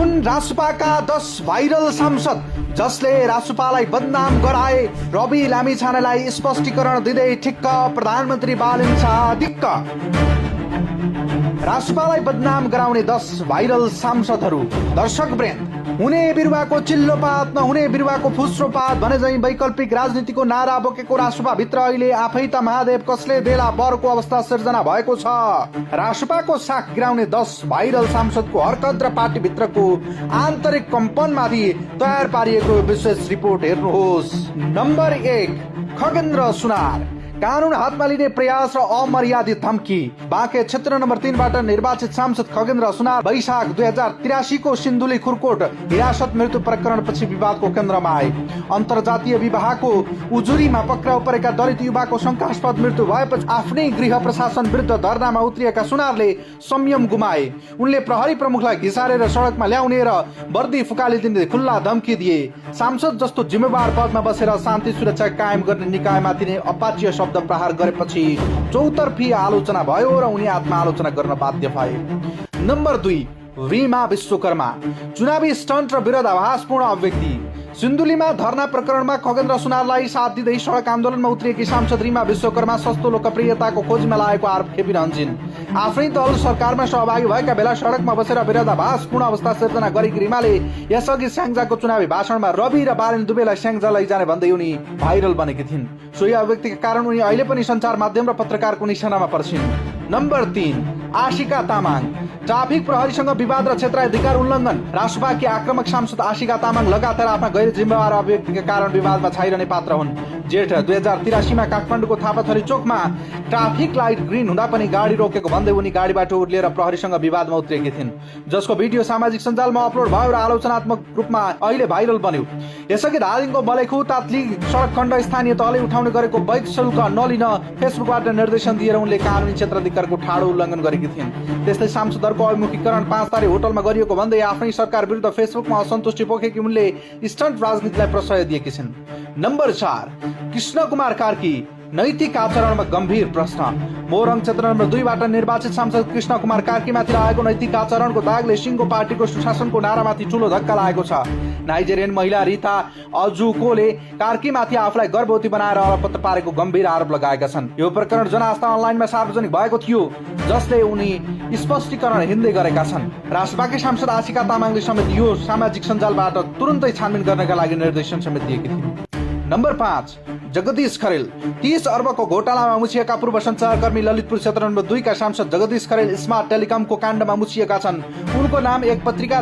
हुन् रासुपाका 10 भाइरल सांसद जसले रासुपालाई बदनाम गराए। रवि लामिछानेलाई स्पष्टीकरण दिँदै ठिक्क, प्रधानमन्त्री बालन शाह दिक्क। रासुपालाई बदनाम गराउने 10 भाइरल सांसदहरू। दर्शक वृन्द, हुने बिरुवाको चिल्लो पात नहुने बिरुवाको फुस्रो पात भने झैं वैकल्पिक राजनीतिको नारा बोकेको रासुपा भित्र अहिले आफै त महादेव कसले देला बरको अवस्था सिर्जना भएको छ। रासुपाको साख गिराउने 10 भाइरल सांसदको हरकत र पार्टी भित्रको आन्तरिक कम्पनमाथि तयार पारिएको विशेष रिपोर्ट हेर्नुहोस्। नम्बर 1, खगेन्द्र सुनार। कानून हातमा लिने प्रयास र अमर्यादित धम्की। बाँके क्षेत्र नम्बर 3 बाट निर्वाचित सांसद खगेन्द्र सुनार वैशाख 2083 को सिन्धुली खुरकोट हिरासत मृत्यु प्रकरणपछि विवादको केन्द्रमा आए। अन्तर्जातीय विवाहको उजुरीमा पक्राउ परेका दलित युवाको शंकास्पद मृत्यु भएपछि आफ्नै गृह प्रशासन विरुद्ध धरनामा उत्रिएका सुनारले संयम गुमाए। उनले प्रहरी प्रमुखलाई घिसारेर सडकमा ल्याउने र वर्दी फुकालिदिने खुल्ला धम्की दिए। सांसद जस्तो जिम्मेवार पदमा बसेर शान्ति सुरक्षा कायम गर्ने निकायमाथि नै अपाच्य शब्द प्रहार गरेपछि चौतर्फी आलोचना भयो र उनी आत्मआलोचना गर्न बाध्य भए। नम्बर 2, रीमा विश्वकर्मा। चुनावी स्टन्ट र विरोधाभासपूर्ण अभिव्यक्ति। सिन्धुलीमा धरना प्रकरणमा खगेन्द्र सुनारलाई साथ दिँदै सडक आन्दोलनमा उत्रिएकी सांसद रीमा विश्वकर्मा सस्तो लोकप्रियताको खोजीमा लागेको आरोप खेपिरहन्छन्। आफ्नै दल सरकारमा सहभागी भएका बेला सडकमा बसेर विरोधाभासपूर्ण अवस्था सिर्जना गरेकी रीमाले यसअघि स्याङ्जाको चुनावी भाषणमा रवि र बालन दुवैलाई स्याङ्जा लैजाने भन्दै उनी भाइरल बनेकी थिइन्। सोही अभिव्यक्तिका कारण उनी अहिले पनि सञ्चार माध्यम र पत्रकारको निशानामा पर्छिन्। नम्बर 3, आशिका तामाङ। ट्राफिक प्रहरीसँग विवाद र क्षेत्राधिकार उल्लङ्घन। रासुपाकी आक्रमक सांसद आशिका तामाङ लगातार आफ्ना गैर जिम्मेवार अभिव्यक्तिका कारण विवादमा छाइरहने पात्र हुन्। जेठ 2083 मा काठमाडौँको थापाथली चोकमा ट्राफिक लाइट ग्रिन हुँदा पनि गाडी रोकेको भन्दै उनी गाडीबाट उर्लिएर प्रहरीसँग विवादमा उत्रिएकी थिइन्, जसको भिडियो सामाजिक सञ्जालमा अपलोड भयो र आलोचनात्मक रूपमा अहिले भाइरल बन्यो। यसअघि धादिङको बलेखु तातली सडक खण्ड स्थानीय तहले उठाउने गरेको वैध शुल्क नलिन फेसबुकबाट निर्देशन दिएर उनले कानुनी क्षेत्राधिकारको ठाडो उल्लङ्घन गरेकी थिइन्। त्यस्तै सांसदहरूको अभिमुखीकरण 5 तारे होटलमा गरिएको भन्दै आफ्नै सरकार विरुद्ध फेसबुकमा असन्तुष्टि पोखेकी उनले स्टन्ट राजनीतिलाई प्रश्रय दिएकी छिन्। नम्बर 4, कृष्ण कुमार कार्की। नैतिक आचरणमा गम्भीर प्रश्न। मोरङ क्षेत्र नम्बर 2 बाट निर्वाचित सांसद कृष्ण कुमार कार्कीमाथि लागेको नैतिक आचरणको दागले सिंहको पार्टीको सुशासनको नारामाथि ठूलो धक्का लागेको छ। नाइजेरियन महिला रिता अजुकोले कार्कीमाथि आफूलाई गर्भवती बनाएर अलपत्र पारेको गम्भीर आरोप लगाएका छन्। यो प्रकरण जनआस्था अनलाइनमा सार्वजनिक भएको थियो, जसले उनी स्पष्टीकरण हिँड्दै गरेका छन्। रासुपाकै सांसद आशिका तामाङले समेत यो सामाजिक सञ्जालबाट तुरुन्तै छानबिन गर्नका लागि निर्देशन समेत दिएकी थिइन्। नम्बर 5, जगदीश खरेल। 30 अर्बको घोटालामा मुछिएका पूर्व सञ्चारकर्मी ललितपुर क्षेत्र नम्बर 2 का सांसद जगदीश खरेल स्मार्ट टेलिकमको काण्डमा मुछिएका छन्। उनको नाम एक पत्रिका